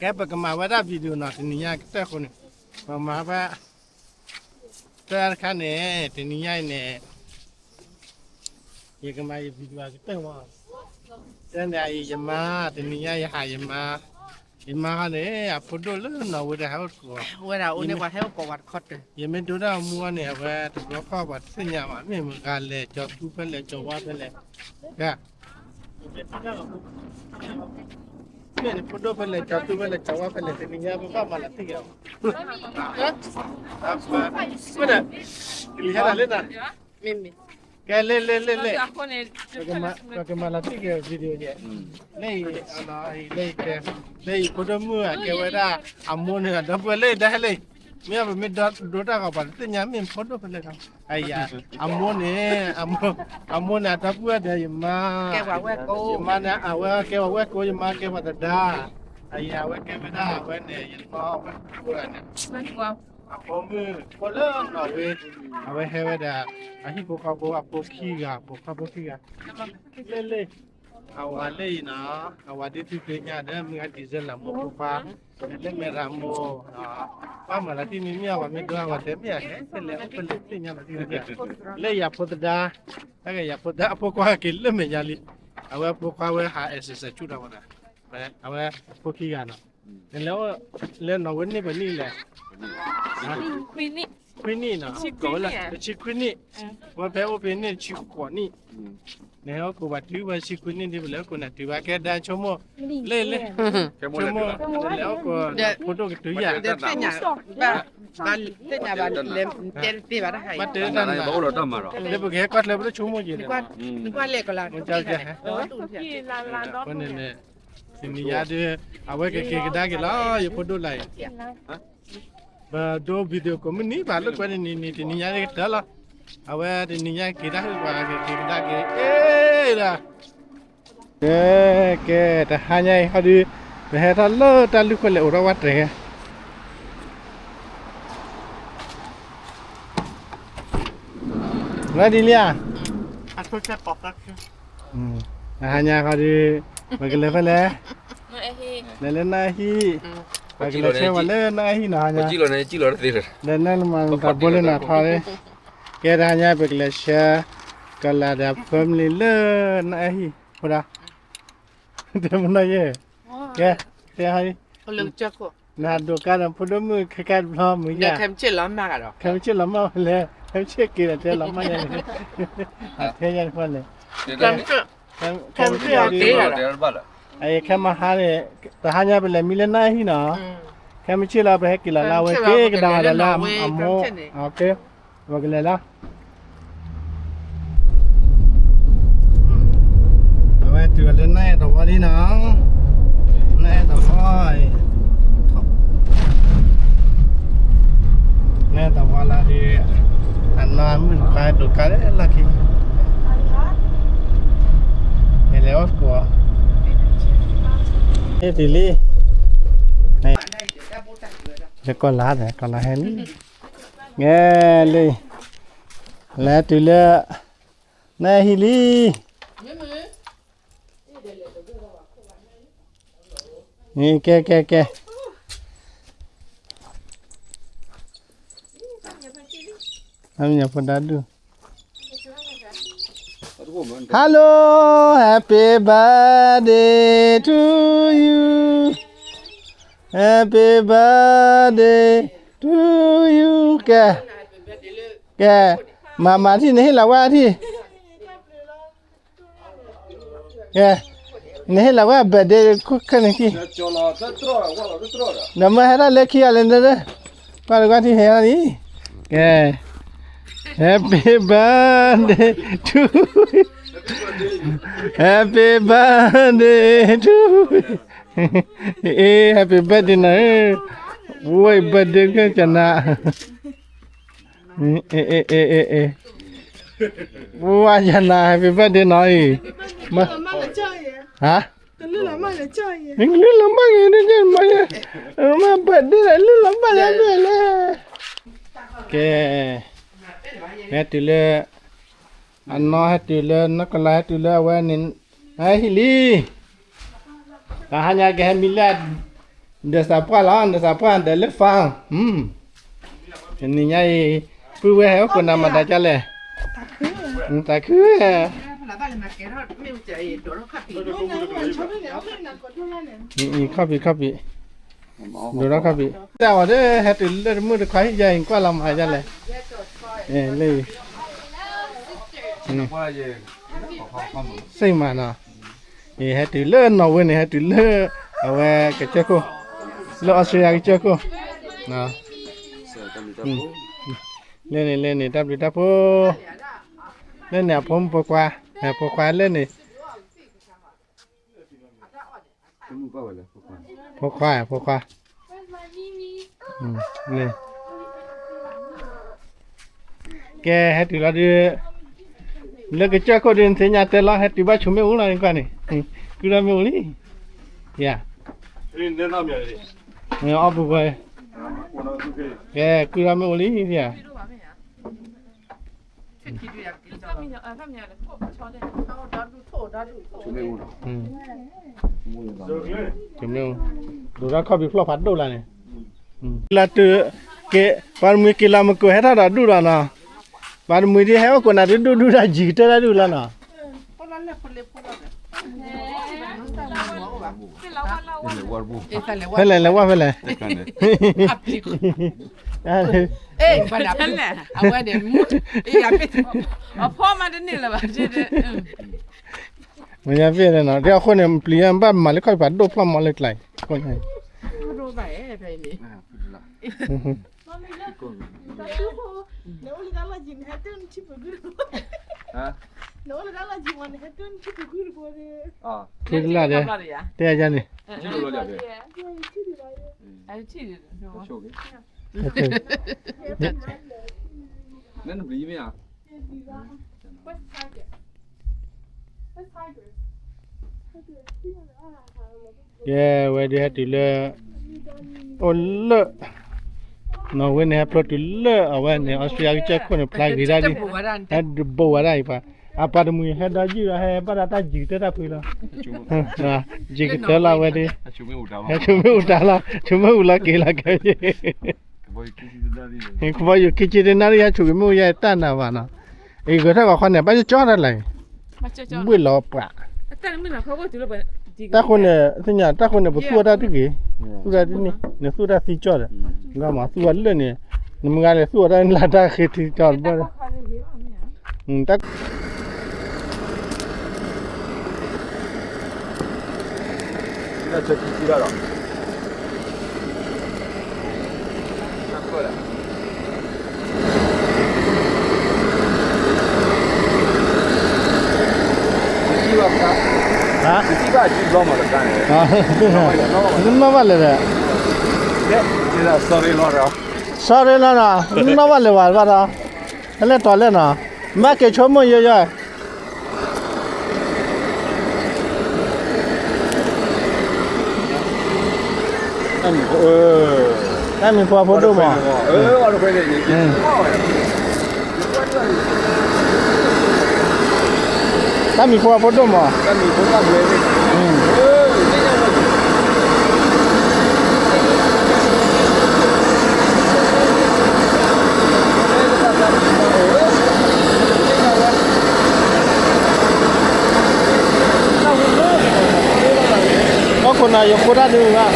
ကဲ ပကမၤဝဲဒၣ် video နီၤ တနံၤညါကတၢၢ်အဃိန့ၣ်, ပမၤဝဲ တၢ်တခါန့ၣ် တနံၤညါအံၤန့ၣ် ယကမၤယ video ကတၢၢ်မး, တၢ်န့ၣ်အံၤယမါ တနံၤညါယဟးယမါ, ယမါခီန့ၣ် အဖိဒိၣ်လၢနီၣ်ဝ့ဒီးဟဲအိၣ်တကိး, ဝဲဒၣ်အိၣ်န့ၣ်ပှၤဟဲအိၣ်ကိးဝဲတခီတၢၢ်, ယမ့ၢ်ဒိတၢ်အမူအီၤန့ၣ် အဝဲတဘျီဃီပှၤတသ့ၣ်ညါဘၣ် မ့ၢ်မဂၤလဲၤကၠီၤသူဖဲလဲၣ်ကၠီၤဝါဖဲလဲၣ်, ကဲ မ့ၢ်နဖိဒိၣ်ဖဲလဲၣ် ကၠီၤသူဖဲလဲၣ် ကၠီၤဝါဖဲလဲၣ် တနံၤညါပဘၣ်မၤလီၤတံၢ်က့ၤအီၤ, ကဲ လံၤဟဲဒၣ်လၢနၤ, ကဲ လ့ လ့ လ့ လ့, ပကမၤလီၤတံၢ်က့ၤ video ယဲ, လၢအံၤ လၢအံၤ လၢအံၤဖိဒိၣ်မုၣ်အကဲဝဲဒၣ် အမိၢ်န့ၣ် အဒီပုၢ်ဝဲၣ်လၢအံၤဒၣ်ဟဲလၢအံၤ, မ့ၢ်ပမ့ၢ်ဒိတၢ်ဂီၤပှၤတသ့ၣ်ညါ မ့ၢ်ဖိဒိၣ်ဖဲလဲၣ်ဒီး အံၤ အမိၢ်န့ၣ်, အမိၢ်န့ၣ် အဒီပုၢ်ဝဲၣ်ဒီးယမါ, ယမါန့ၣ် အဝဲကဲပှၤဝဲၢ်ကိ ယမါကဲပှၤသဒါ, အံၤ အဝဲကဲဝဲဒၣ် အဝဲန့ၣ် ယနီၢ်ဝဲၢ်ကိန့ၣ်, အဖိမုၣ်ဖိလၢနီၣ်ဝ့, အဝဲဟဲဝဲဒၣ် အဟံၣ်ဖိဃီဖိအဖိခံဂၤ ပိာ်ခွါဖိခံဂၤ, လ့ လ့ အဝၤလၢအံၤနီၤ, အဝၤဒ်သုသ့ၣ်ညါဒီး မုၢ်ဂၤဒံၣ်စဲလၢမိၢ်ဖိခွါ, လၢမဲာ်ရမိၢ်, ဘၣ်မၤလီၤတံၢ်မ့မ့ၢ်အဝၤမ့ၢ်ဒိအဝၤတဲမ့ၢ် အဟဲဖဲလဲၣ် အိၣ်ဖဲလဲၣ်သ့ၣ်ညါလီၤတံၢ်, လၢယၤဖိသဒါ, တၢ်ကယၤဖိသဒါအဖိခွါက့ၤလၢမဲာ်ညါလံ, အဝဲအဖိခွါဝဲဟး exercise ဆူၣ်ဒီးဝဲဒၣ်, အဝဲအဖိခံဂၤနီၤ, နလဲၤအိၣ်လၢနီၣ်ဝ့န့ၢ်ပှဲၤနံၣ်လဲၣ် ခွံနံၣ်နီၤ, တဆံခွံနံၣ်, ဝဲဖဲအိၣ်ဖဲန့ၣ်တဆံဃိးနံၣ်, နဟဲအိၣ်ကိးပှၤတုၤဝဲတဆံခွံနံၣ်ဒ်ပလဲၤအိၣ်ကိးနၤတုၤဘၣ် ကဲဒါဆိကမိၣ်, လ့ လ့, ဆိကမိၣ်, လဲၤအိၣ်ကိးဖိဒိၣ်ကတုၤယၤ, သ့ၣ်ညါဘၣ်လဲၤတဲတသ့ဘၣ်တၢ်ဟး, ဘၣ်တဲတၢ်န့ၣ်, လၢပကဟဲကွၢ်ကျဲပဒိၣ်ဆိကမိၣ်က့ၤန့ၣ်, န့ၣ်, တနံၤညါဒီး အဝဲကက့ၤကဒါက့ၤလီၤ ယဖိဒိၣ်လၢအံၤ ပဒိ video ကိးမုၢ်နံၤဘၣ်လိာ်ကွဲနံၤနံၤ တနံၤညါကတၢၢ်လီၤ, အဝဲတနံၤညါက့ၤတၢ်ဟ့ၣ်ပှၤကက့ၤကဒါက့ၤ အ့ၣ်ဒီး, ကဲ ကဲ တဟါညါအံၤဟီဒုး, ပဟဲထီၣ်လၢတၢ်လုၢ်ခိၣ်လဲၤအိးထီၣ်ဝဲတြဲၤကဲ လၢဒ်လံဧါ, တဟါညါခီဒုး, ပကလဲၤဖဲလဲၣ်, လဲၤလၢနၢ်ဟံၣ်, ပကလဲၤဆှၢဝဲလၢနၢ်ဟံၣ်နီၤ, ဟါညါ, လဲၤနၢ်လၢမၤတၢ်ဘိလၢနၤထီၣ်လၢ, ကဲတဟါညါ ပကလဲၤဆှၢ ကီၤလၤဒီးအဖိမလံၤလၢ နၢ်ဟံၣ်, ဖိဒါ တဲမနီၢ်ယဲၢ်, ကဲ, တဲဟါ, နဟးဒိးကါဒီးဖိဒိၣ်မုၣ်ခဲကါတဘျီမုၢ်ယါ, ခဲမုၢ်ဆ့ၣ်လီၤမၢ်ကဒီး, ခဲမုၢ်ဆ့ၣ်က့ၤဒီးတဲလီၤမၢ်ယါန့ၣ်, အထဲယါတဖၣ်န့ၣ်, ခဲမုၢ်ဆ့ၣ်က့ၤ, အခဲမဟါန့ၣ်, တဟါညါပလဲၤမံလၢနၢ်ဟံၣ်နီၤ, ခဲမုၢ်ဆ့ၣ်လီၤ ပဟဲက့ၤလီၤလၢအဝဲက့ၤကဒါဝဲဒၣ်လၢအမိၢ်, ပကလဲၤလီၤ အဝဲတုၤလၢနၢ်အဲၣ်တဝီလံနီၤ, နၢ်အဲၣ်တဝီအံၤ, နၢ်အဲၣ်တဝီလၢဒုး, အနီၢ်မုၣ်တခါဒိးကါလၢလီၢ်ခံ, ဟဲလဲၤအိၣ်သကိး, ဟဲတုၤလံ, လၢကီၢ်လါဒီး ကီၢ်လါဟဲလံ, ဂဲၤလံ, လဲၤတုၤလၢ နၢ်အဲၣ်ဟံၣ်လံ, ကဲ ကဲ ကဲ, ဖိဒါဒူၣ်, Hello, happy birthday to you, happy birthday to you, ကဲ, ကဲ, မၤမၤထံၣ် နဟ့ၣ်လီၤဝဲထံၣ် ကဲ, နဟ့ၣ်လီၤဝဲအ birthday ခိၣ်ခဲန့ၣ်ခံ, ဒီးမ့ၢ်ဟဲထီၣ်လၢခံဂၤလဲၣ်, ကွၢ်လၢကွၢ်ထံၣ်ဟဲထီၣ်လံ, ကဲ, happy birthday to, happy birthday to, အ့, happy birthday နီၤ, ဝဲ birthday ကနၤ အ့, အ့, အ့, အ့, အ့, ဝါယနၤ happy birthday နီၤအံၤ, ဟါ, နကလုၢ်လီၤမၢ်ဂ့ၤ နကလုၢ်လီၤမၢ်ဂ့ၤ, မ့ၢ် birthday လၢလုၢ်လီၤမၢ်ဂ့ၤလဲၣ်, ကဲ, ဟဲတုၤလၢ, အနီၢ်ဟဲတုၤလၢ နီၢ်ကလၤဟဲတုၤလၢအဝဲန့ၣ်, ဟဲဟံၣ်လံ, တဟါညါကဟဲမံလၢ ဒီးသးပှၢ်လီၤ ဒီးသးပှၢ်ဒီးလၢ farm နံၤညါအံၤ ပုၢ်ဝဲၢ်ဟဲအိၣ်ကိးနၤမၤတၢ်ဒ်လဲၣ်, တၢ်ခု, ခီၣ်ဖံးခီၣ်ဖံး, ဒိၣ်ထီၣ်ခီၣ်ဖံး, တၢ်အီၤဒီး ဟဲတုၤလၢတမုၢ်တခွါဟံၣ်ယါအံၤ ကွၢ်လီၤမၤဒ်လဲၣ်, လၢ စ့ၢ်မးနီၤ, ဟဲတုၤလၢနီၣ်ဝ့န့ၣ် ဟဲတုၤလၢ အဝဲကစၢၢ်ခိၣ်, လၢအီစထြ့လယါကစၢၢ်ခိၣ်, လၢန့ၣ် လၢန့ၣ် တၢ်ဘျုးတၢ်ဖှိၣ်, လၢန့ၣ်အဖိမုၣ်ဖိခွါ, ဖိခွါလၢန့ၣ် ဖိခွါ, ဖိခွါ, ကဲ ဟဲတုၤလီၤဒုး, လၢကစၢၢ်ခိၣ်ဒုး နသ့ၣ်ညါတဲလီၤ ဟဲတုၤဘၣ်ဆိၣ်မ့ၣ်အူလီၤန့ၣ်ကွၢ်န့ၣ်, ကုၢ်ထီၣ်မ့ၣ်အူလံ, ယၤ, အီၣ်ပူၤပှဲၤ, ကဲ ကုၢ်ထီၣ်မ့ၣ်အူလံ, ယၤ ဆိၣ်မ့ၣ်အူ, ဒိၣ်ထီၣ်ခီၣ်ဖံးဖျီၣ်ဖးဒိၣ်လၢန့ၣ်, က့ၤလီၤတုၤ, က့ၤ, ပှၤတမှံၤက့ၤလီၤမုၢ်ကိၢ်ဟဲထီၣ်ဒီးဒူၣ်လီၤနီၤ, ပှၤတမှံၤဒ်ဟဲအိၣ်ကိးနၤဒုးဒူၣ်ဒူၣ်တၢ်ယံၤကတၢၢ်တၢ်ဒူၣ်လီၤနီၤ ဖဲလဲၣ်လဲၤဝဲဖဲလဲၣ်, အဝဲန့ၣ်, အဖီမးတန့ၢ်လၢၤဘၣ်, မ့ၢ်ညါဖဲလဲၣ်နီၤ ဒ်အဃိန့ၣ် ပျံၤယါဘၣ်မၤလၢခီၣ်ဖံးဖးဒိၣ်ဖျီၣ်မးလၢကျါအံၤ, ဖုတလၢ်ဒဲး, တဲယၤန့ၣ်, ကဲ ဝဲဒၣ်ဟဲတုၤလၢ, အိၣ်လၢ, နီၣ်ဝ့န့ၣ် ဟဲဖျိတုၤလၢအဝဲန့ၣ် အီစထြ့လယါကစၢၢ်ခိၣ်န့ၣ် ဖျါဂ့ၤဒၣ်ဒ်, ဟဲဘိးဝဲဒၣ်အံၤပှၤ, အပှၤတမှံၤဟဲဒီးယုၢ်ဒီး ဟဲဘၣ်ဒၣ်တၢ်ယံၤကတၢၢ်တၢ်ဖှံလီၤ, ယံၤကတၢၢ်လီၤဝဲဒၣ်, ဟဲဆိၣ်မ့ၣ်အူတၢ်လီၤ ဆိၣ်မ့ၣ်အူလီၤက့ၤလီၤက့ၤ, ကဘီယူၤခံဆံတနၣ်ရံၣ် ဟဲဆိၣ်က့ၤမ့ၣ်အူယါတၢ်နးဘၣ်နီၤ, အံၤဂဲၤထီၣ်ဂီၤခီန့ၣ် ဘၣ်ကၠီတၢ်လၢ, ဘှ့ၣ်လီၤပှၤ တၢ်ဃိန့ၣ်, သ့ၣ်ညါ တၢ်ဃိန့ၣ် ပသူၣ်ဝဲတၢ်တဂ့ၤ, သူၣ်ဝဲတၢ်တန့ၢ်, နသူၣ်တၢ်သံကၠီဒီး, ဂီၢ်မးသူၣ်ဝဲလၢာ်န့ၣ်, နမုၢ်ဂၤလဲၤသူၣ်ဝဲတၢ်လၢတၢ်ဃ့ထံကၠီတဘၣ်ဒီး, တၢ် ဟါ, နီၢ်ဘၣ်လဲၤဒီး, sorry လီၤဒီး, နီၢ်ဘၣ်လဲၤဘၣ်ဘၣ်ဒီး, ဟဲလဲၤတီၤလဲၣ်နီၤ, မ့ၢ်က့ၤဆိကမိၣ်ယိယိ တၢ်မံၤဖိအဖိဒိၣ်မး, တၢ်မံၤဖိအဖိဒိၣ်မး, ကီၢ်ခိၣ်နၢ်ယိၤဖိတၢ်ဒုးဘၣ်,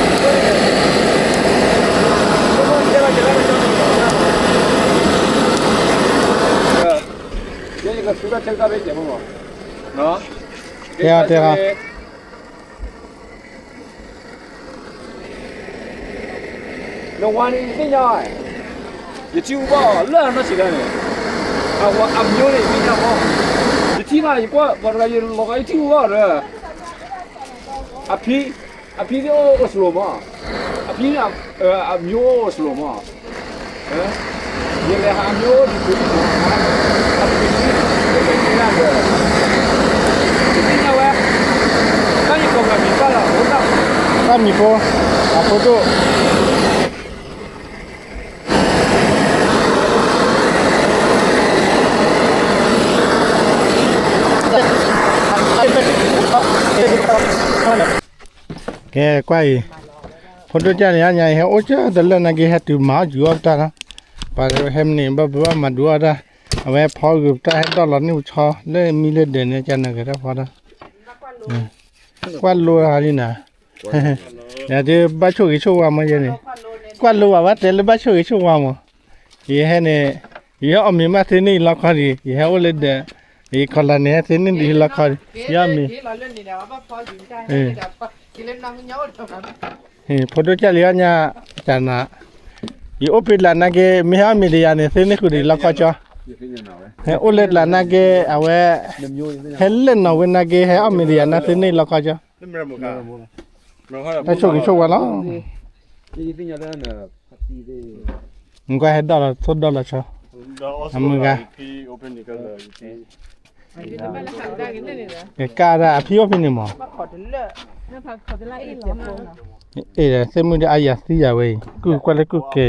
တဲ, တဲ, နဝၤန့ၣ် ယသ့ၣ်ညါ, ယထံၣ်အူဘၣ်အီၤလၢအနီၢ်ဆံးတၢ်န့ၣ်, အဝဲအမျိုးန့ၣ် ယသ့ၣ်ညါဃီ, ယထံၣ်မး ယကွၢ်ပှၤတဂၤ ယလီၤဂာ် ယထံၣ်အူဘၣ်အီၤဒီး, အဖံ, အဖံသ့ၣ်အိၣ်အိၣ်စလိၤမး, အဖံန့ၣ်, အမျိုးအိၣ်စလိၤမး, ယလဲၤဟးအမျိုးအိၣ်ဒံးပူၤ, အဖံ, ယသ့ၣ်ညါဝဲ, တၢ်ယကိးမံၤပၢ်လီၤ, တၢ်မံၤဖိ, အဖိဒိၣ် ကဲ ကွၢ်အံၤ, ဖိဒိၣ်ကၢ်န့ၣ်ညါ ယဟဲအိၣ်ကၢ်တလၢာ်နာ်က့ ဟဲတုၤမၤအီၣ်ယူၤအီၣ်ပတၢ်လီၤ. ပှၤဟဲမနုၤဘၣ်ဘၣ်မၤဒုးအီၣ်တၢ်, အဝဲဖီဂုာ်ပတၢ်ဟဲဒီၣ်လီၤန့ၢ်ပဆီလၢမံလၢဒၢးန့ၣ် ကနၢ်ကဲတၢ်ဖီဒီး ကွၢ်လိဟါလံနၤ, ယဒုးဘၣ်ဆိၣ်ဂ့ၤဆိၣ်ဝါမးယဲန့ၣ်, ကွၢ်လိဘၣ်ဘၣ်တဲလၢဘၣ်ဆိၣ်ဂ့ၤဆိၣ်ဝါမး, ယဟဲန့ၣ်, ယဟဲအီၣ်မ့ၤမးသ့န့ၢ်ယလီခီဒံး, ယဟဲအိၣ်လၢဒၢး, ယခီလာ်န့ၣ် ဟဲသ့န့ၢ်ဒံးယလီခီဒံး, ယအီၣ်မ့ၤ ဖိဒိၣ်ကၢ်လံအီၣ်ညါ, တၢ်နၤ, ယအိၣ်ဖဲတလးနာ်က့ မ့ၢ်ဟဲအီၣ်မ့ၤဒီးယၤန့ၣ် သ့န့ၢ်ဃုာ်ဒီးယလီခီကၠီ, ဟဲအိၣ်လၢတလးနာ်က့ အဝဲ, ဟဲလၢနီၣ်ဝ့နာ်က့ ဟဲအီၣ်မ့ၤဒီးယၤန့ၣ် သ့န့ၢ်ယလီခီကၠီ, တၢ်ဆိၣ်ဂ့ၤဆိၣ်ဝါလီၤ. နကွၢ်ဟဲဒီၣ်လီၤ သိၣ်ဒီၣ်လီၤဆီ, အမုၢ်ဂၤ, ကကၢ်ဒၣ်အဖံအိၣ်ဖဲန့ၣ်မး, အ့ၣ် သ့ၣ်မုၣ်ဒီးအယၤသံယၤဝဲအံၤ ကုၢ်ကွၢ်လၢကုၢ်ကဲ,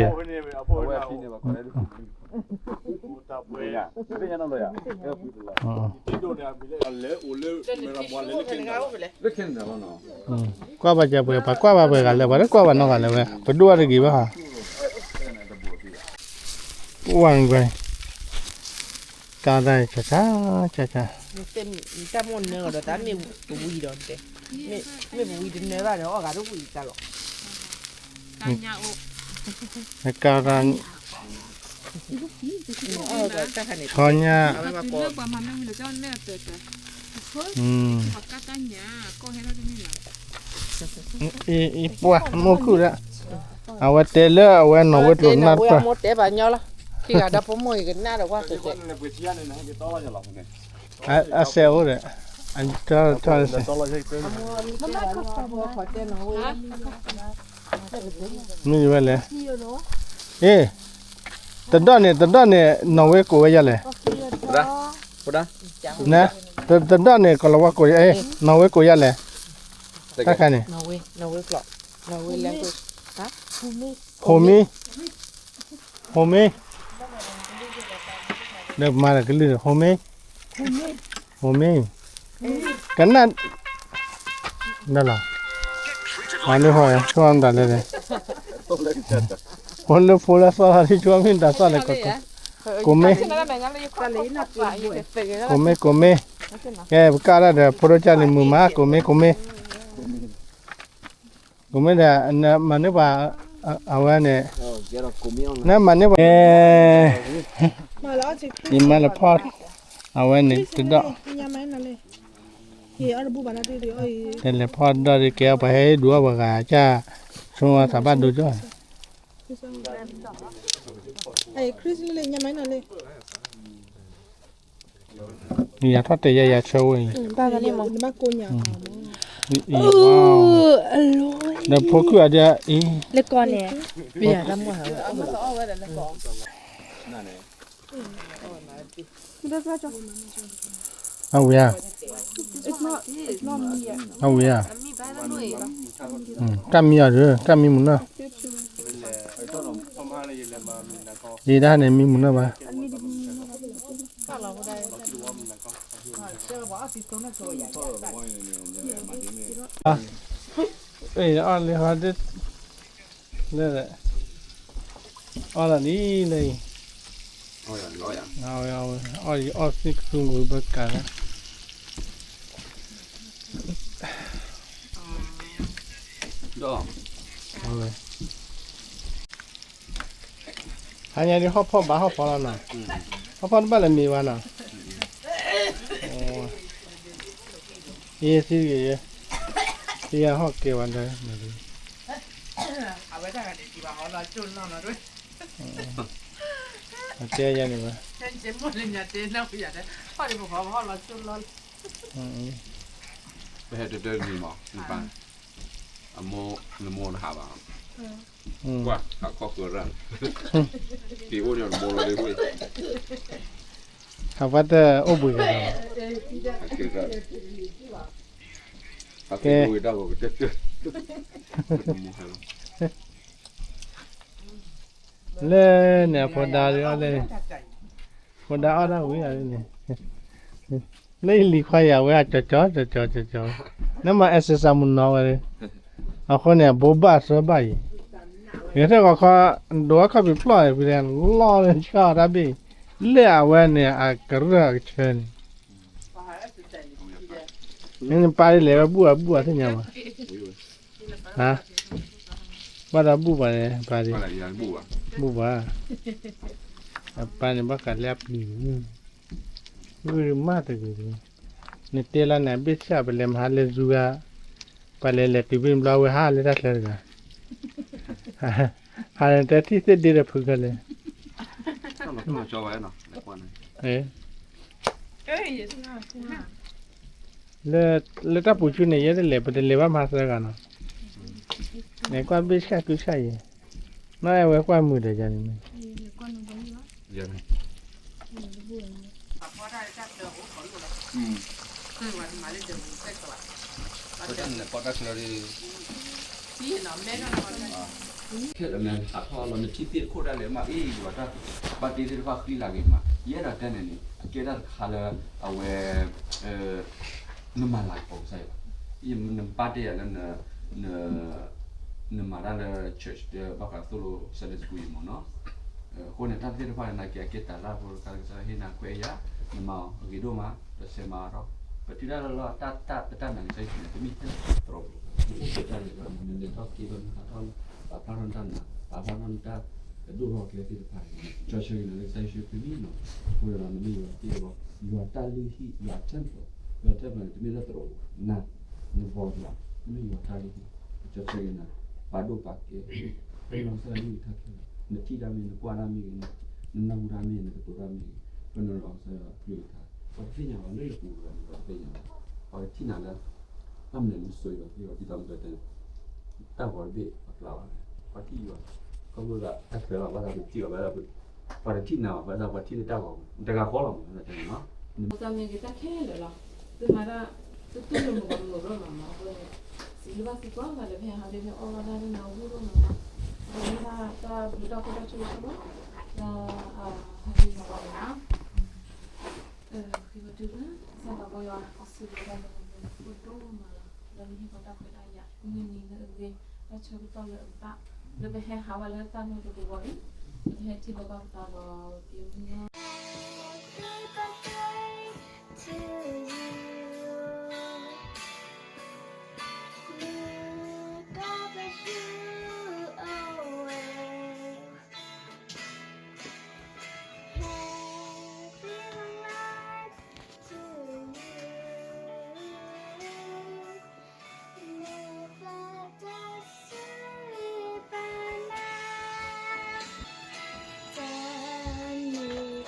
ကွၢ်ဘၣ်ကပှဲၤ ပှၤကွၢ်ဘၣ်ပှဲၤဂၤလၢၤ ပှၤတကွၢ်ဘၣ်နီတဂၤလၢၤဝဲ ပဒိၣ်အါတဂ့ၤဘၣ်, ဝါကွၢ်, ကၢ်ဒၣ်ဆါဆါ, ဆါဆါ, တၢ်မိၣ်နၢၤဒီးတၢ်မ့ၢ်ပဝံၤဒီးတဲ, မ့ၢ်ပဝံၤတနၢၤဘၣ်ဒီး အီၣ်ဂၤတဝံၤတၢ်လီၤ, ကၢ်ဒၣ် ဆီညါ, အံၤပှၢ်မိၢ်ခုၣ်ဒၣ်, အဝဲတဲလၢအဝဲနီၣ်ဝ့ကျိၤနၢ်တပၢၢ်, အစဲးအိၣ်ဒီး, မ့ၢ်ဝဲလဲၣ်, အ့ၣ်, တဒီၣ်န့ၣ် တဒီၣ်န့ၣ် နီၣ်ဝ့ကိးဝဲဒ်လဲၣ်, တဒီၣ်န့ၣ် ကလီၤဝါကိး, နီၣ်ဝ့ကိးဒ်လဲၣ်, တၢ်ခါန့ၣ်, ဖိမ့ၢ်, ဖိမ့ၢ်, ဒီးမၤလၢကလုၢ် ဖိမ့ၢ်, ဖိမ့ၢ်, ကနၣ်, ဒၣ်လီၤ, မၤလၢဟီၣ်ဆိမတၤလဲၣ်, ဖိလၢဖိလၢသီလီၤ ဆိမ့ၢ်တၢ်သီလဲၣ်ကီး, ကိးမ့ၢ်, ကိးမ့ၢ် ကိးမ့ၢ်, ကဲပကၢ်ဒၣ်ဒီး ဖိဒိၣ်ကၢ်လံၤမုာ်မး ကိးမ့ၢ် ကိးမ့ၢ်, ကိးမ့ၢ်ဒီး နမၤန့ၢ်ပှၤ, အဝဲန့ၣ်, နမၤန့ၢ်ပှၤ, ယမၤလၢဖီၣ်, အဝဲန့ၣ်တဒီၣ်, တလဲၤဖီၣ်ဒီၣ်ဒ်ကဲ ပှၤဟဲဒုးအီၣ်ပှၤဂၤကၢ်, ဆိသးဘၣ်ဒိကၠီ ယၤထီၣ်တဲာ်ယၤယၤဆၢဝဲအံၤ, ဒီးဖိခုၣ်အဒၣ်အံၤ, လၢကီၢ်န့ၣ်, အဝံၤဧါ, အဝံၤဧါ, ကၢ်မံအီၤဒုး ကၢ်မံမုာ်နီၢ်, ယဒၣ်န့ၣ်မံမုာ်နီၢ်ဘၣ် အီၣ်လံဟီဒ်, လၢ, အီၣ်လီၤလံလၢအံၤ, အဝဲ, အီၣ်ယအီၣ်သ့ၣ်ကသူမုာ်ဘၣ်ကးလၢ, အဝဲ ဟါညါဒ်ဟီၣ်ဖီၣ်ဘၣ်ဟီၣ်ဖီလီၤနီၤ, ဟီၣ်ဖီၣ်တဘၣ်လၢမ့ၤဘၣ်နီၤ, ယသံဂ့ၤယဲ, ယဟီၣ်ကဲဝဲဒၣ်, အတဲယဲန့ၣ်ဘၣ်, ပဟဲတတၢၢ်တနံၤမး, နပၢ်, အမိၢ်နမိၢ်နဟးဘၣ်, ကွၢ်ဟးခီၣ်ဃၢၤရၣ်, က့ၤအိၣ်န့ၣ်နမိၢ်လီၤလၢဝ့ၢ်, ဟးဘၣ်တအိၣ်ဘှံးက့ၤလီၤ, ကဲ လၢန့ၣ်အဖိဒါဒ်အီၣ်လၢန့ၣ်, ဖိဒါအီၣ်ဒၣ်ဝံၤအီၤန့ၣ်, လၢယလံၤခွါယၤဝဲအကၠီကၠီကၠီကၠီကၠီ, နမၤ exercise မုၢ်နီၤဝဲလၢ အဃိန့ၣ် အဘိးဘၣ်စၢဘၣ်အံၤ, ဂဲၤထၢၣ်ဂီၤခီ ဒိးအခီၣ်ဖံးဖျီၣ်အံၤ ဖဲလီၤလၢဆှၣ်အီၤတၢ်ဘ့ၣ်, လၢအဝဲန့ၣ် အကရၢၢ်အကဆၢန့ၣ်, နပၢ်ဒ်လဲၣ်ဝဲဘူၣ်အဘူၣ်အသ့ၣ်ညါဘၣ်, ဘၣ်ဒီးဘူၣ်ဘၣ်န့ၣ် ပၢ်ဒ်, ဘူၣ်ဘၣ်, အပၢ်န့ၣ်ဘၣ်ဃးလၢအပျံၤ, ဂုာ်မးတဂ့ၤ, နတဲလီၤန့ၣ် အဘ့ၣ်ဆၣ်ပလဲၤမဟါလဲၤဇူဂၤ, ပလဲၤလဲၤတုၤဘ့ၣ်ဘျီဝဲဟးလၢတၢ်ချၢတဂၤ, ဟးန့ၣ်တထံၣ်သ့ၣ်ဒ့ဒီးဖုခဲလၢာ် လၢတၢ်ပူၤဆူန့ၣ် ယဲတလဲၤ ပတလဲၤဘၣ်မၤသၢဂၤနီၤ, လဲၤကွၢ်ဘ့ၣ်ဆၣ်ကုဆၣ်ယဲ, နီၢ်အဲၣ်ဝဲကွၢ်မုာ်ဒီးယၤန့ၣ်မ့ၢ်, ခဲအံၤန့ၣ် ဟးထီၣ်လီၤ နထံၣ်သ့ၣ်တခိၣ်ဒၣ်လဲာ်မး အ့ၣ် ယွၤတၢ်ဘၣ်တ့သ့ၣ်တဖၣ်ဃံလၤဂ့ၤမး ယအဲၣ်ဒိးတဲန့ၣ်န့ၣ် အကဲတၢ်တခါလၢ အဝဲ နမၤလၤကပီၤကစၢ်ယွၤ, နဘၣ်တဲယၤလၢ နမၤတၢ်လၢ church တဘၣ်ဃးသိၣ်လိ Sunday school အံၤမ့ၢ်နီၤ, အဃိန့ၣ် တၢ်သ့ၣ်တဖၣ်န့ၣ် နာ်က့အကဲတၢ်လၢ်ဖိ ကစၢ်ဟ့ၣ်နၤခွဲးယာ် နမၤအီၤအဂ့ၤဒိၣ်မး ဒီးစဲးမၤအီၤထီၣ် ပထံၣ်တၢ်လၢလီၢ် တၢ်တၢ်ပတၢ်နာ်ကစၢ်ယ့ၣ်ၡူးန့ၣ် တမ့ၢ်ထဲတြီပူၤ နအိၣ်ဖျဲၣ်တၢ်န့ၣ်ဒီး နလဲၤထီၣ်က့ၤဒီးနဟးထီၣ် ပာ်ဖျါထီၣ်နတၢ်နာ် ပာ်ဖျါထီၣ်နတၢ်ကဒိၣ်ထီၣ်ကျဲသ့ၣ်တဖၣ်န့ၣ် ကစၢ်ဆၢဂ့ၤနၤလၢကစၢ်ယ့ၣ်ၡူးခရံာ်လီၤ. အဃိဒီးနမ့ၢ်ယွၤတၢ်လၢဟံၣ် ယွၤ temple ယွၤ temple န့ၣ် တမ့ၢ်လၢတြီပူၤ နၤ နဘီယွၤ နမ့ၢ်ယွၤတၢ်လၢဟံၣ် ကစၢ်ဆၢဂ့ၤနၤ ပာ်ဒိၣ်ပာ်ကဲ ပနီၢ်ကစၢ်လၢဟံၣ်ထီၣ်ခဲလၢာ် နထံၣ်တၢ်မ့ၢ် နကွၢ်တၢ်မ့ၢ်ဂ့ၤ နနၢ်ဟူတၢ်မ့ၢ် နကတိၤတၢ်မ့ၢ်ဂ့ၤ ပနီၢ်ဒီးကစၢ်ယွၤအကလုၢ်ကထါ ပှၤတသ့ၣ်ညါဘၣ်လၢနပူၤဒီးနပှၤတသ့ၣ်ညါဘၣ် ပှၤကထံၣ်နၤလၢ ဘၣ်မနုၤနစိၤဒီး ဒ်သိးပတဲန့ၣ် တၢ်ဂီၤတဘ့ၣ်ပကျါဘၣ် ပှၤထံၣ်ယွၤ ခီဖျိလၢတၢ်ချၢလီၤ ဘၣ်ဆၣ်ပထံၣ်အီၤဘၣ်ဆၣ် ပှၤတထံၣ်နၤဘၣ် ဘၣ်ဆၣ်ပှၤထံၣ်လၢတၢ်ဂီၤမူ တဂၤဃီလီၤမး တၢ်န့ၣ်လီၤ တၢ်မ့ၢ်ဂ့ၤတၢ်ခဲလၢာ်လီၤ သုမၤတၢ် သုတူၢ်လိာ်မုာ်ဂီၤမုာ်ရိၣ်မးမး အဃိန့ၣ် စံးဘျုးဘၣ်သုကိးဂၤဒဲး ဖဲဟးဖဲဖဲအီၣ်ဘၣ်တၢ်လၢနၤဝံၣ်ရိၣ်မးမး အဃိန့ၣ် တၢ်ဘျုးတၢ်ဖှိၣ်တၢ်ဆိၣ်ဂ့ၤဆိၣ်ဝါ ဒီး ဟဲက့ၤမၤဘၣ်မး ဃ့ဝံၤတုၤလၢ ကစၢ်သးဘီယွၤ အစံးဘျုးဘၣ်လၢနဖိဒိၣ်မးလီၤ လၢနဟ့ၣ်ပှၤတၢ်ခွဲးတၢ်ယာ် မုၢ်နံၤလၢအဂ့ၤ တၢ်ဆၢကတီၢ်လၢအဘၣ် လၢပဟဲဟးဝဲလၢတၢ်မုၢ်တကဝီၤအံၤ ပကဟဲထံၣ်လိာ်ဘၣ်ပသးဒီးပမုၢ် Happy birthday to you. May God bless you always. Happy long life to you. န့ၣ်ပတ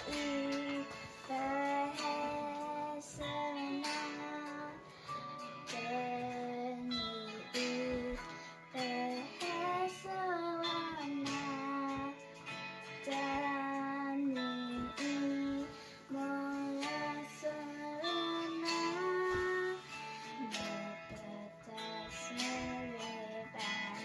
ၢ်ဆၢဂ့ၤဘၣ်နၤ တနံၤအံၤ ပဟဲဆၢနၤ တနံၤအံၤ ပဟဲဆၢဝဲနၤ တနံၤအံၤ မ်ယွၤဆိၣ်ဂ့ၤနၤ န့ၣ်ပတၢ်ဆၢဂ့ၤဘၣ်နၤ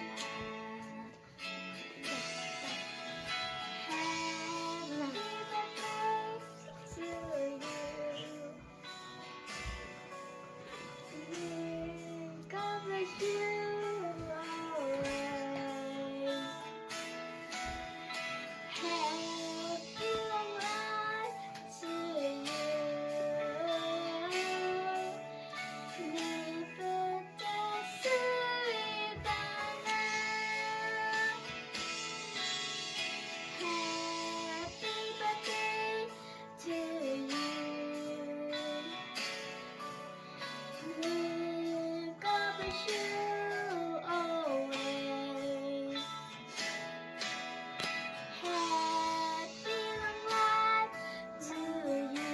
Happy birthday to you. May God bless you always. Happy long life to you.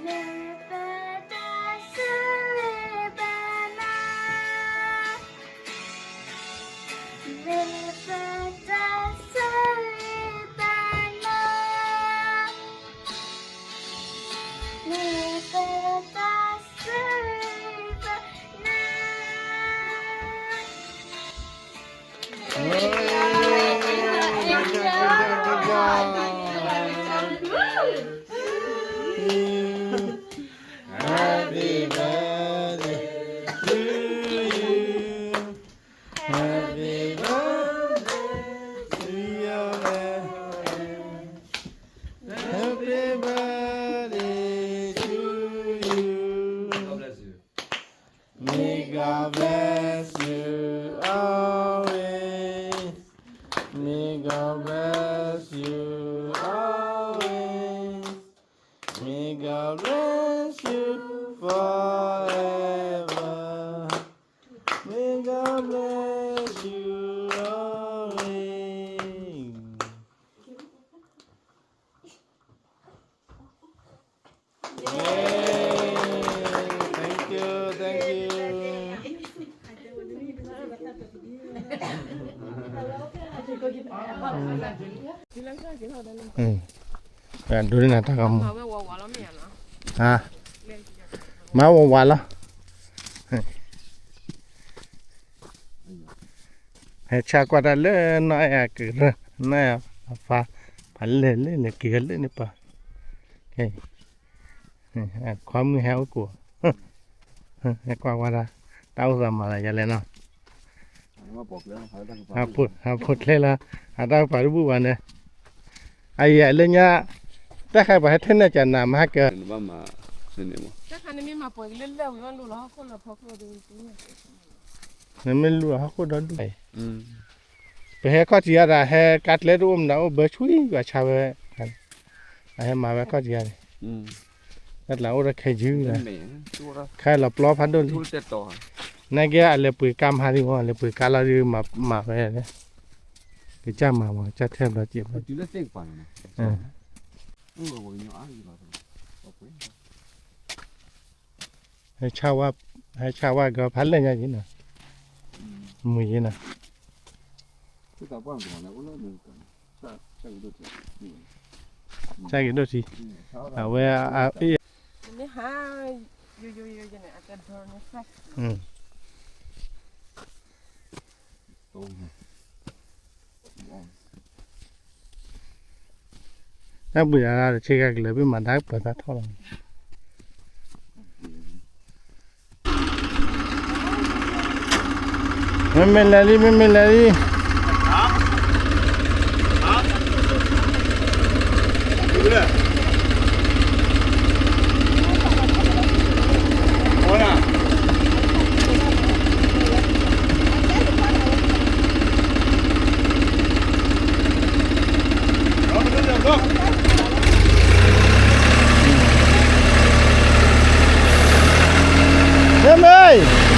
န့ၣ်ပတၢ်ဆၢဂ့ၤဘၣ်နၤ Happy birthday to you. May God bless you always. Happy long life to you. န့ၣ်ပတၢ်ဆၢဂ့ၤဘၣ်နၤ န့ၣ်ပတၢ်ဆၢဂ့ၤဘၣ်နၤ န့ၣ်ပတၢ်ဆၢဂ့ၤဘၣ်နၤ Happy birthday to God bless you always. Yay! Thank you, thank you. ဒိးန့ၢ်နၤတၢ်ဂီၤမူ မၤဝဲဝးဝးလီၤ ဟဲဆါကွၢ်တၢ်လၢနီၢ်အဲၣ်အကရၢ နီၢ်အဲၣ်အဖါ ဖးလဲၢ်လၢန့ၣ် က့ၤလၢန့ၣ်ပၤ ခွါမုၣ်ဟဲအိၣ်ကိး ဟဲကွၢ်ဝဲဒၣ် တၢ်အိၣ်သးမၤသးယၤလဲၣ်နီၤ ဟးဖိးချဲလၢ ဟးတၢ်ပာ်တဘူၣ်ဘၣ်န့ၣ် အယၤလၢညါ တၢ်ခါပှၤဟဲထဲနဲၣ်ကနၤမၤဟဲကဲ နမ့ၢ်လူၤဟီၣ်ခိၣ်ဒီဒူၣ် ပဟဲခီၣ်ထံးအဒၣ် ဟဲကါကျဲတအိၣ်မနုၤအိၣ်ဘၢဆူယွၤဆါဝဲ အဟဲမၤဝဲခီၣ်ထံးအဒၣ် တၢ်တလးအိၣ်ဒီးခဲယုၢ်လီၤ ခဲလီၤပျီဖးဒိၣ်လံ နကဲအလဲၤပှ့ၤကါမဟါဒံးမ့ၢ် လဲၤပှ့ၤကါလီၤဒံး မၤဝဲ ကစၢ်မၤမ့ၢ် ကစၢ်ထဲဘျီစဲးဘျီ ဟဲဆါဝဲ ဟဲဆါဝဲကဖးလဲၢ်ညါယံၤနီၤ မုာ်ယံၤနီၤ ကၢ်က့ၤဒိၣ်ထံ အဝဲ တၢ်ဘှံးဒၣ်တဆ့ကၤကလၢၤ ဘၣ်မၤဒါပၢၤသးထီၣ်လီၤ မ့မ့ၢ်လဲၤလံ မ့မ့ၢ်လဲၤလံ မ့မ့ၢ်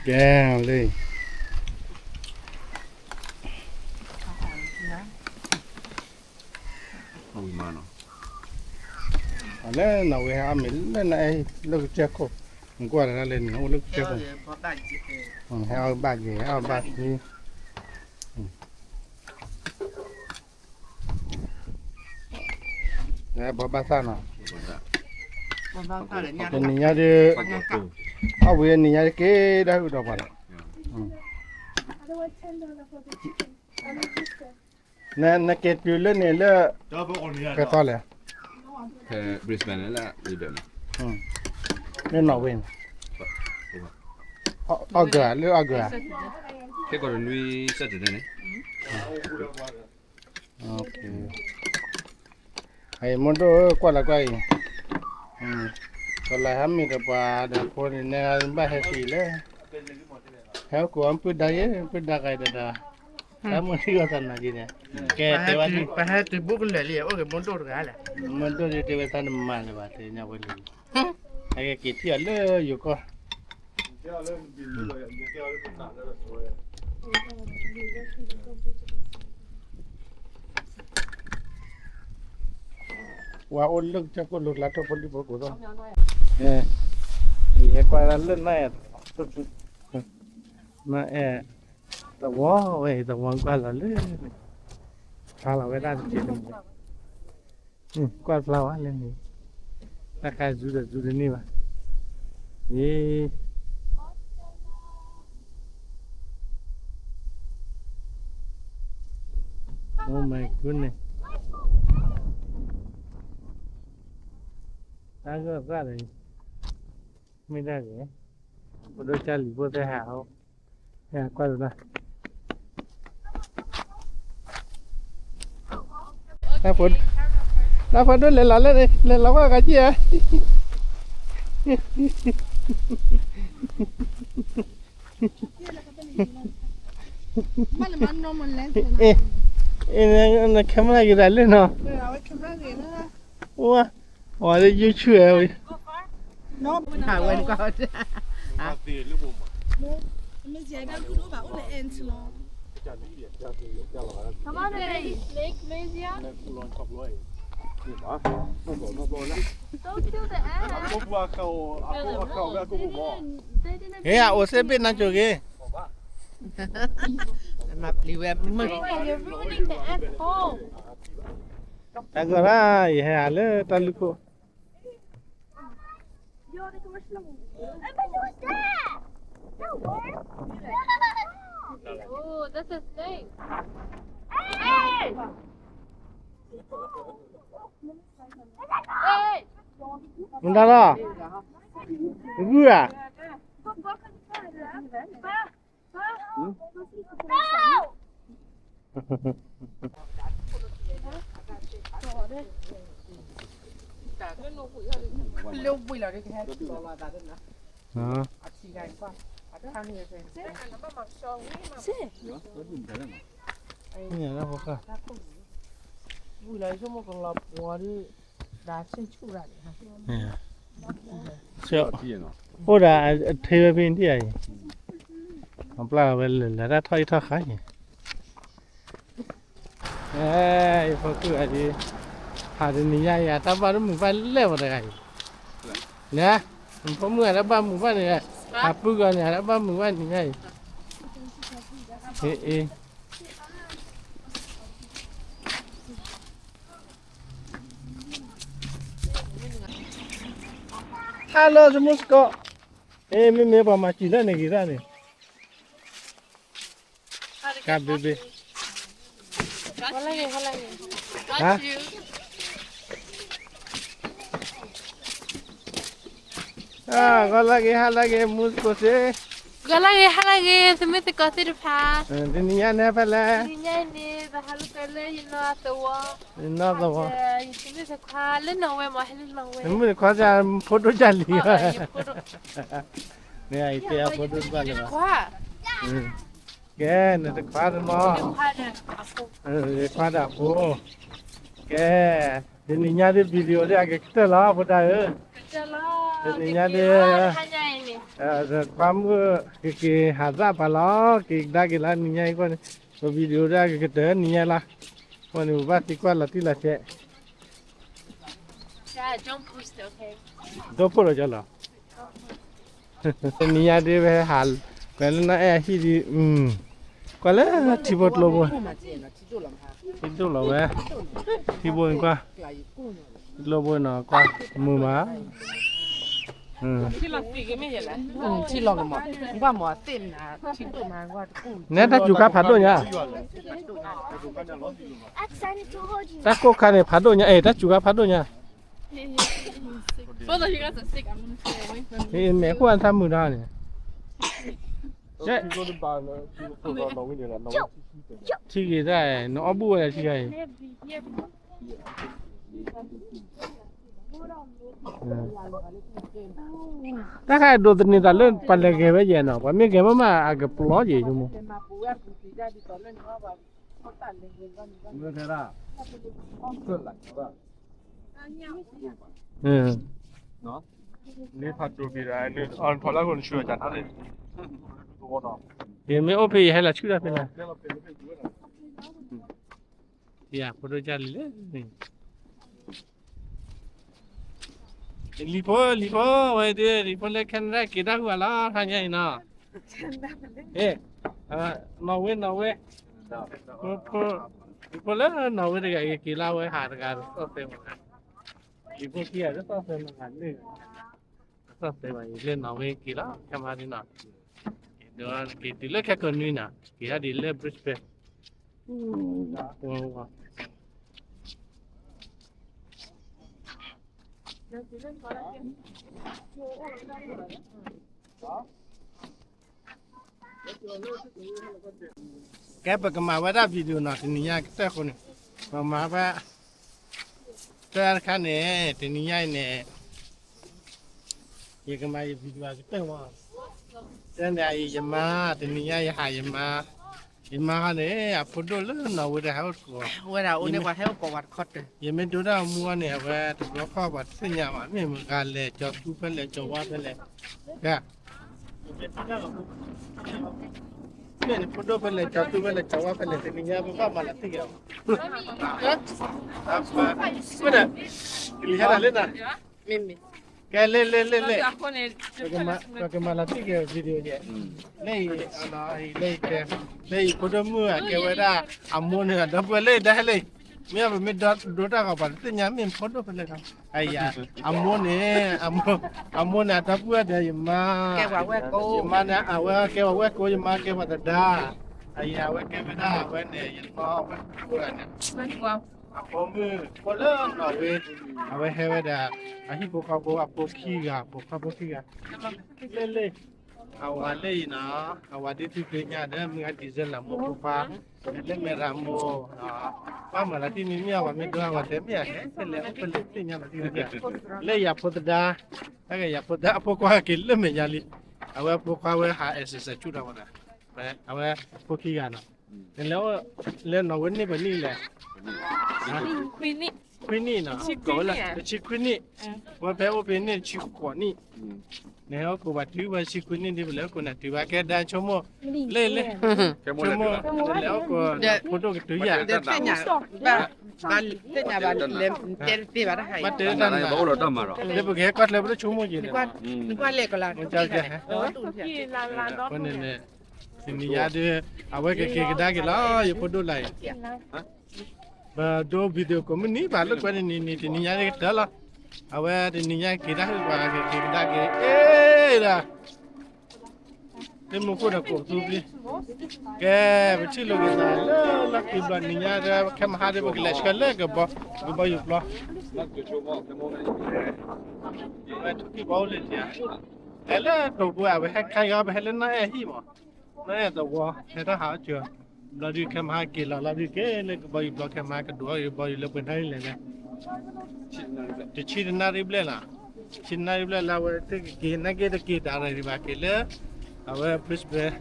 ကဲလံ လၢနီၢ်ဝဲဟဲအီၣ်မ့ၤလၢနအဲၣ်လၢကစၢၢ်ခိၣ် နကွၢ်လၢလၢန့ၣ် အိၣ်လၢကစၢၢ်ခိၣ် ဟဲအီၣ်ဘၣ်က့ၤ ဟဲအီၣ်ဘၣ်က့ၤ ဘၣ်ဘၣ်သၣ်နီၤ တနံၤညါဒ် အဝဲနံၤညါဒ်က့ၤဒၣ်ဟုၣ်ဒီးပှၤလီၤ နက့ၤတုၤလၢန့ၣ်လၢ ဖဲသီလဲၣ် ဖဲ Brisbane လၢ လၢနီၢ်ဝဲန့ၣ် အီၣ်ဂၢၢ် လၢအီၣ်ဂၢၢ် ခဲကီးတနွံ Saturday န့ၣ် အမူဒိၣ်ကွၢ်လီၤကွၢ်အံၤ ကလီၤဟဲမ့ၢ်ဒီးပှၤဒီးဖိန့ၣ် နဲဘၣ်ဟဲက့ၤလၢ ဟဲအိၣ်ကိးအပုၢ်ဒါယဲ ပုၢ်ဒါဂၤတဒါ ဟဲမ့ၢ်ထံၣ်အီၤသးနၤက့ၤန့ၣ် ကဲတဲဝဲ ပဟဲတုၤဘူးကလၢာ်လံ အိၣ်က့ၤမူဒိၣ်တဂၤလဲၣ် မူဒိၣ်ဒ်တဲဝဲသးနမၤလၢၤဘၣ် တဲညါဝဲလံ ဟဲက့ၤထံၣ်အီၤလၢယိၤကီၢ် ပှၤအိၣ်လၢကစၢၢ်ခိၣ်လိၤကျါထီၣ်ဖိဒံဖိကိးသီၣ် ဟဲကွၢ်လၢနီၢ်အဲၣ် နီၢ်အဲၣ် သဝီဝဲအံၤ သဝီကွၢ်လီၤလၢ ဖျါလီၤဝဲဒၣ်တက့ၢ် ကွၢ်ဖျါဝဲလၢန့ၣ် တၢ်ခါဇူဒီးဇူတန့ၢ်ဘၣ် အ့ Oh my goodness တၢ်ဂၢၢ်သၣ်ဒီး မ့ၢ်ဒၣ်ဂ့ၤ ပဒိၣ်ကၢ်လံၤဖိသ့ၣ်ဟးဟီ ကွၢ်လၢ တၢ်ဖိဒိၣ်လဲၤလီၤလၢ လဲၤလီၤဝဲကကံၢ်ဧါ တၢ်ဖိဒိၣ်လဲၤလီၤလၢ မ့ၢ်လၢမၤနီၢ်မလဲၣ်, အဲ, အဲ, န camera က့ၤဒၣ်လၢနီၤ, ဝါ, ဝါလၢ YouTube ဝဲ, ဟဲ အအိၣ်စ့ဘ့ၣ်နၤကၠိၣ်က့ၤ, မၤပျံၤဝဲမုာ်, တၢ်ဂီၤရၣ် ယဟဲဟးလၢတၢ်လူၢ်ခိၣ် Oh, that's a snake. Hey! မတၤလီၤ, ဂုၢ်ဧါ, အိၣ်ဒီးအထဲဝဲဖဲဒ်အံၤ, အပျၢ်ဝဲလၢ လၢတၢ်ထီၣ်အံၤထီၣ်ဃါအံၤ, ယဖိကုၢ်အဒံး, ဟးတနံၤညါအံၤ တၢ်ဘၣ်တမုာ်ဘၣ်လဲၣ်ဝဲတဂၤအံၤ, လၢ, ဖိမုၣ်အတၢ်ဘၣ်မုာ်ဘၣ်န့ၣ်, ဟးပုၢ်ဂီၤန့ၣ် အတၢ်ဘၣ်မုာ်ဘၣ်နံၤညါအံၤ, အ့ Hello စမုၢ်စကီး, မ့မ့ၢ်ပှၤမၤစံၣ်လၢန့ၣ်ဂ့ၤဒၣ်န့ၣ်, ကဘ့ဘ့, ဟါ, ဂီၤလၢဂ့ၤ ဟါလၢဂ့ၤ မုၢ်စကီးစ့, ဂီၤလၢဂ့ၤ ဟါလၢဂ့ၤ သမုၢ်သကိးသ့ၣ်တဖၣ်, တနံၤညါန့ၣ်ဖဲလဲၣ်, တနံၤညါအံၤန့ၣ် ပဟးလိာ်ကွဲလၢယနီၢ်သဝီ, ယနီၢ်သဝီ, ယသမုၣ်သခွါလၢနီၢ်ဝဲမး ဟဲလၢနီၢ်ဝဲ, သမုၣ်သခွါစ့ၢ် ဖိဒိၣ်ကၢ်လံၤ, မ့ၢ်အံၤတဲအဖိဒိၣ်တဘၣ်လၢၤဘၣ်, ကဲ နတခွါတနီၤ, ယခွါဒီးအဖိ, ကဲ, တနံၤညါဒ် video ဒ်အကကတၢၢ်လီၤ ဖိဒါဧၢ, တနံၤညါဒ်, ခွါမုၣ်ကက့ၤဟးသၣ်ပာ်လီၤ က့ၤကဒါက့ၤလၢနံၤညါအံၤကွၢ်န့ၣ်, ပ video ဒ်အကကတၢၢ်နံၤညါလီၤ, အဃိန့ၣ် ပဘၣ်သံကွၢ်လီၤတံၢ်လီၤဆဲး Don't post လီၤကလီၤ, တနံၤညါဒ်ဝဲဟး, ကွဲးလၢနီၢ်အဲၣ်အဟံၣ်ဒ်, ကွၢ်လၢထံဖိကျိဖိ, ထံဒိၣ်လီၤဝဲ, ထံဖိန့ၣ်ကွၢ်, ထံကျိဖိနီၤကွၢ်, မုာ်မး, ထံလီၤကမး, နဲတၢ်စူၤခါဖးဒိၣ်ညါ, တၢ်ကိၢ်ခါန့ၣ်ဖးဒိၣ်ညါ, အဲ တၢ်စူၤခါဖးဒိၣ်ညါ, မဲာ်ကွၢ်တၢ်မုာ်ဒီးန့ၣ်, ထံဂ့ၤတၢ်, နအီၣ်ဘူၣ်ဝဲထံဂၤအံၤ, တၢ်ခါဒိးသန့ၤသးလၢပှၤလဲၤဂဲၤဝဲယဲၢ်နီၤ, ပှၤမ့ၢ်ဂဲၤမးမးအကပျီယဲၢ်ယမိၢ်, မ့ၢ်အိၣ်ဖဲ ယဟဲလီၤဆူၣ်တၢ်ဖဲလဲၣ်, ဖိဒိၣ်ကၢ်လံၤလၢ လံၤဖိ လံၤဖိ ဝဲဒၣ် လံၤဖိလၢ Canada က့ၤတၢ်ဟူးအလီၤ ခါညါအံၤနီၤ, နီၢ်ဝ့ နီၢ်ဝ့, လံၤဖိလၢနီၢ်ဝ့တဂၤအံၤ က့ၤလၢဝဲဟးတဂၤ တသီၣ်သဲမး, လံၤဖိခံဂၤ တသီၣ်သဲမး လၢနီၢ်ဝ့က့ၤလီၤ ခဲမးဒ်နီၤ, က့ၤတုၤလၢခဲကိာ်နွံနီၤ က့ၤဒၣ်ဒ်လၢ Brisbane ကဲ ပကမၤဝဲဒၣ် video နီၤ တနံၤညါကတၢၢ်ဃိန့ၣ် ပမၤဝဲ တၢ်တခါန့ၣ် တနံၤညါအံၤန့ၣ် ယကမၤယ video ကတၢၢ်မး, တနံၤညါအံၤယမၤ တနံၤညါယဟးယမၤ, ယမါန့ၣ် အဖိဒိၣ်လၢနီၣ်ဝ့ဒီးဟဲအိၣ်တကိး, ဝဲဒၣ်အိၣ်န့ၢ်ပှၤဟဲအိၣ်ကိးပှၤတခီတၢၢ်, ယမ့ၢ်ဒိတၢ်မူအီၤန့ၣ် အဝဲတဘျီဃီပှၤတသ့ၣ်ညါဘၣ် မ့ၢ်မဂၤလဲၣ် ကၠီၤသူဖဲလဲၣ် ကၠီၤဝါဖဲလဲၣ်, မ့ၢ်နဖိဒိၣ်ဖဲလဲၣ် ကၠီၤသူဖဲလဲၣ် ကၠီၤဝါဖဲလဲၣ် တနံၤညါပဘၣ်မၤလီၤတံၢ်က့ၤအီၤ, ဝဲဒၣ်, ကလံၤဟဲဒၣ်လၢနၤ ကဲ လ့ၢ် လ့ၢ် လ့ၢ် လ့ၢ်, ပကမၤလီၤတံၢ်က့ၤ video ယဲ, လၢအံၤ, လၢအံၤ, လၢအံၤဖိဒိၣ်မုၣ်အကဲဝဲဒၣ်, အမိၢ်န့ၣ် အဒီပုၢ်ဝဲၢ်လၢအံၤဒၣ်ဟဲလၢအံၤ, မ့ၢ်ပမ့ၢ်ဒိတၢ်ဂီၤပှၤတသ့ၣ်ညါမ့ၢ်ဖိဒိၣ်ဖဲလဲၣ်, အံၤ, အမိၢ်န့ၣ်, အမိၢ်န့ၣ် အဒီပုၢ်ဝဲၢ်ဒီးယမါ, ယမါန့ၣ် အဝဲကဲပှၤဝဲၢ်ကိ ယမါကဲပှၤသဒါ, အံၤ အဝဲကဲဝဲဒၣ်အဝဲန့ၣ် ယနီၢ်ဝဲၢ်ကိန့ၣ် အဖိမုၣ်ဖိလၢနီၣ်ဝ့, အဝဲဟဲဝဲဒၣ်, အဟံၣ်ဖိဃီဖိအဖိခံဂၤ ဖိခွါဖိခံဂၤ, လ့ၢ်လ့ၢ်, အဝၤလၢအံၤနီၤ, အဝၤဒ်သုသ့ၣ်ညါဒီး မုၢ်ဂၤ December လၢမိၢ်ဖိခွါ, လၢမဲရၤမိၢ်, ဘၣ်မၤလီၤတံၢ်မ့မ့ၢ်အဝၤမ့ၢ်ဒိအဝၤတဲမ့ၢ်အဟဲလဲၣ် အိၣ်ဖဲလဲၣ်သ့ၣ်ညါလီၤတံၢ်, လၢယၤဖိသဒါ, တၢ်ကဲယၤဖိသဒါအဖိခွါက့ၤလၢမဲာ်ညါလံ, အဝဲအဖိခွါဝဲဟး exercise ဆူၣ်ထီၣ်ဝဲဒၣ်, အဝဲဖိခံဂၤနီၤ လၢနီၣ်ဝ့န့ၢ်ပှဲၤနံၣ်လဲၣ်, ခွံနံၣ်နီၤ, တဆံခွံနံၣ်, ဝဲဖဲအိၣ်ဖဲန့ၣ်တဆံဃိးနံၣ်, န့ၣ်အိၣ်ကိးပှၤတုၤဝဲတဆံခွံနံၣ်ဒ်ပလဲၤအိၣ်ကိးနၤတုၤဘၣ် ကဲဒါဆိကမိၣ်, လ့ၢ်လ့ၢ်, ဆိကမိၣ်, လဲၤအိၣ်ကိးဖိဒိၣ်ကတုၤယၤ, ဘၣ်တဲတၢ်နၤ, လၢပကဟဲကွၢ်ကျဲပဒိၣ်ဆိကမိၣ်က့ၤန့ၣ်, နကွၢ်လဲၤကလါ, အဃိန့ၣ်န့ၣ်, တနံၤညါဒီး, အဝဲကက့ၤကဒါက့ၤလီၤ ယဖိဒိၣ်လၢအံၤ ပဒိ video ကိးမုၢ်နံၤဘၣ်လၢကွဲးတနံၤနံၤ တနံၤညါကတၢၢ်လီၤ, အဝဲတနံၤညါက့ၤတၢ်ဟ့ၣ်ပှၤကက့ၤကဒါက့ၤ အ့ၣ်ဒၣ်, လၢမူခိၣ်ဒီးကိးပသူပျံၤ, ကဲ, ပထံၣ်လိာ်က့ၤသးလၢလီၢ်ခံဘျီနံၤညါဒီး ခဲမဟါဒီး ပကလဲၤဆှၢလၢကဘီ, ကဘီယူၤပျီ, ဝဲထူၣ်က့ၤဘီအိၣ်လၢထံဧါ, လဲၤလၢတိာ်ပူၤ အဝဲဟဲခါယီၤ ပဟဲလၢနီၢ်အဲၣ်ဟံၣ်မး, နီၢ်အဲၣ်သဝီ ဟဲထီၣ်ဟးအီၣ်စၢၤ, ဘျီဒုးခဲမဟါက့ၤလီၤ လီၤဒုးက့ၤလၢကဘီယူၤပျီ ခဲမဟါကဒိးအီၣ်က့ၤကဘီယူၤလၢပှဲၤထါလံလဲၣ်, တဆံတနၣ်ရံၣ်ဘျဲၣ်လီၤ, တဆံတနၣ်ရံၣ်ဘျဲၣ်လၢအဝဲသ့ၣ်ကက့ၤ နာ်က့တက့ၤတၢ်ရၤဒံးဘၣ်က့ၤလၢ, အဝဲ Brisbane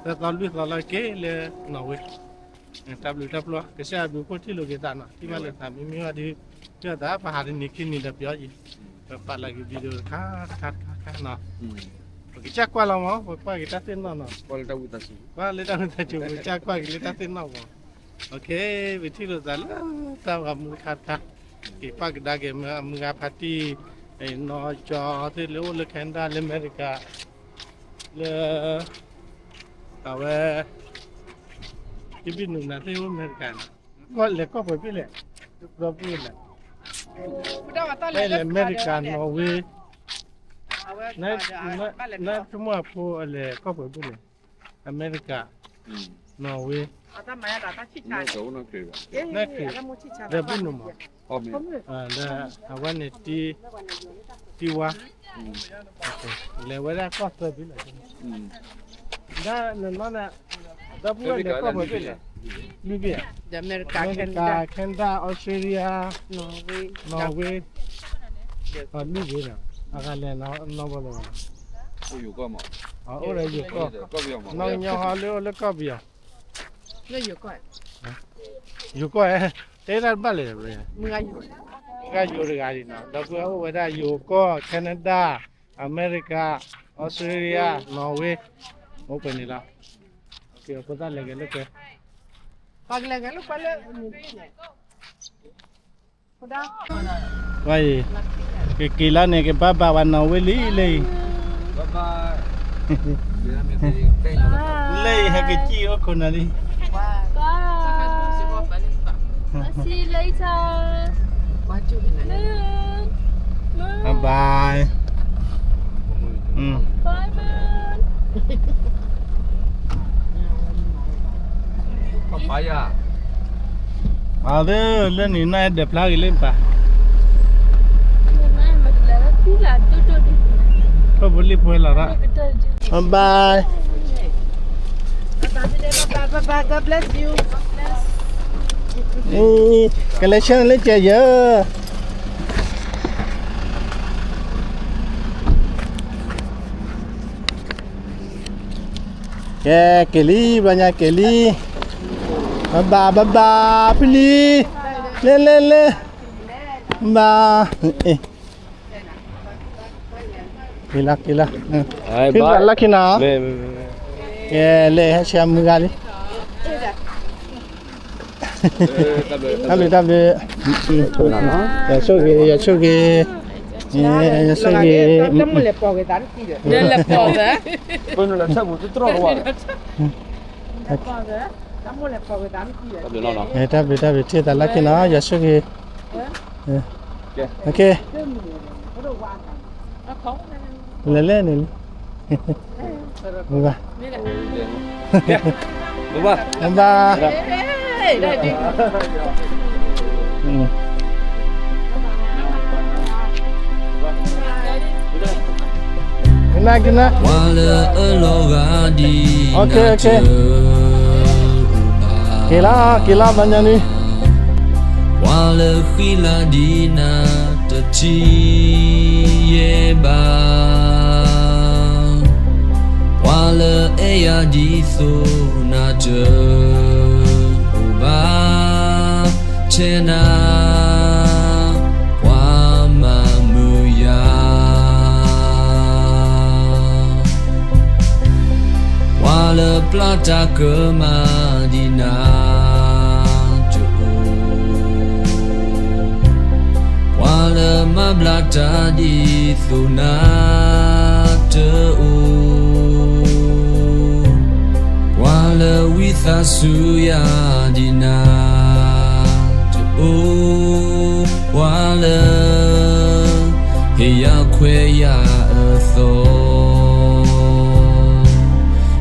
သၢသီလွံၢ်သီလီၤက့ၤလၢနီၣ်ဝ့, တၢ်ဘျုးတၢ်ဖှိၣ် ကစၢ်အဘျုးအဖှိၣ်ထံၣ်လိာ်က့ၤသးနီၤ ထံၣ်ဘၣ်လိာ်သးမ့မ့ၢ်ဘၣ်ဒီး, ထံၣ်လိာ်သးပဟးတနံၤခံနံၤဒီးပယီၤယံၤ, ပပာ်လီၤက့ၤ video တခါတခါတခါတခါနီၤ, ပကစၢ်ကွၢ်လီၤမး ပကွၢ်က့ၤတၢ်သ့ၣ်နီၣ်နီၤ, ကွၢ်လၢတၢ်ဝံသးစူၤ ပကစၢ်ကွၢ်က့ၤလၢတၢ်သ့ၣ်နီၣ်မး, ပထံၣ်လိာ်သးလၢတၢ်ဂီၤမူတခါတခါ, က့ၤပာ်ကဒါက့ၤမုၢ်ဂၤဖါတံၢ်, နီၢ်ကၠီသ့ၣ်လၢအိၣ်လၢ Canada လၢအမဲရကၤ, လၢ အဝဲ ကဘံၣ်နုာ်နၤသ့ၣ်အိၣ်အမဲရကၤန့ၣ်, လဲၤကီၢ်ပှဲၤဘ့ၣ်လဲၣ်, ဒီပုၢ်ဝဲၢ်လဲၣ်, လဲၤအမဲရကၤ နီၣ်ဝ့, နဆိကမိၣ်အဖိအလဲၤကီၢ်ပှဲၤဘ့ၣ်လဲၣ်, အမဲရကၤ, နီၣ်ဝ့, နခ့, ဒီပုၢ်နုာ်မး, ဒီးအဝဲန့ၣ် တံဝါ, လဲၤဝဲဒၣ်ကီၢ်သၢဘ့ၣ်လီၤ, ဒၣ်နနီၢ်န့ၣ်, ဒီပုၢ်ဝဲၢ်လဲၤကီၢ်ပှဲၤဘ့ၣ်လဲၣ်, လွံၢ်ဘ့ၣ်, အမဲရကၤ, Canada, Australia, နီၣ်ဝ့, လွံၢ်ဘ့ၣ်န့ၣ်, အဂၤလဲၤနီတဘျီလၢၤဘၣ်, အိၣ်ဒီးယိၤကီၢ်, နီၢ်ကညီဟီလၢအိၣ်လၢကီၢ်ပယီၤ, ယိၤကီၢ်, တဲတၢ်တဘၣ်လဲၣ်, မုၢ်ဂၤယိၤတဂၤလံနီၤ, ဒီပုၢ်ဝဲၢ်အိၣ်ဝဲဒၣ်ယိၤကီၢ် Canada, အမဲရကၤ, Australia, နီၣ်ဝ့, အိၣ်ပှဲၤန့ၣ်လီၤ, အဃိသတးလဲၤဂဲၤလိာ်ကွဲ, ပှၤကလဲၤဂဲၤလိာ်ကွဲလၢ ဝဲအံၤ, ကက့ၤလီၤန့ၣ် ကဘၣ်ဘၣ်ဝဲနီၣ်ဝ့လံ လၢအံၤ, လၢအံၤဟဲကစံၣ်အိၣ်ခိးနၤလံ, Bye. See you later. Moon. Moon. Bye bye. Bye, Moon. အါ လၢန့ၣ် နအဲၣ်ဒိးဖျါဂ့ၤလၢပၢ်, ထိၣ်ဖိလံၣ်ဖိလီၤရၣ်, bye bye. Bye bye, bye bye, God bless you. ကလဲၤဆၢနၤလၢ ကဲယဲၢ် ကဲ က့ၤလံ ဘျီညါက့ၤလံ, ဘၣ်ဘၣ် ဘၣ်ဘၣ် ဖုလံ, လဲၤလဲၤလဲၤ, ဘၣ်, က့ၤလီၤ က့ၤလီၤ, ဖုလၢ်လၢခံနီၤ, ကဲ လဲၤဟဲဆှၢမုၢ်ဂၤလံ. တၢ်ဘျုး တၢ်ဘျုး, ယဆိၣ်ဂ့ၤ ယဆိၣ်ဂ့ၤ, ယဆိၣ်ဂ့ၤ, တၢ်မုၢ်လဲၤပိာ်ဂ့ၤသး, လဲၤပိာ်သး, တၢ်ဘျုး တၢ်ဘျုး ထံၣ်သးလၢခံနီၤ ယဆိၣ်ဂ့ၤ, လဲၤလဲၤန့ၣ်လံ, ဘၣ်ဘၣ်, ဘၣ်ဘၣ်, ကနၣ် ကနၣ်, က့ၤလီၤ က့ၤလီၤ ဘျီညါန့ၣ်, ပှၤလၢအဲၣ်ယၤဒ်သိးနၤတအိၣ်ဘၣ်, ထဲနၤ ပှၤမၤမုာ်ယၤ, ပှၤလၢပျၢ်တၢ်ကမၣ်ဒ်နၤတအိၣ်, ပှၤလၢမၤဘျါတၢ်ဒ်သိးနၤတအိၣ်, ပှၤလၢဝံသးစူၤယၤဒ်နၤတအိၣ်, ပှၤလၢဟ့ၣ်ယၤခွဲးယာ်အသီ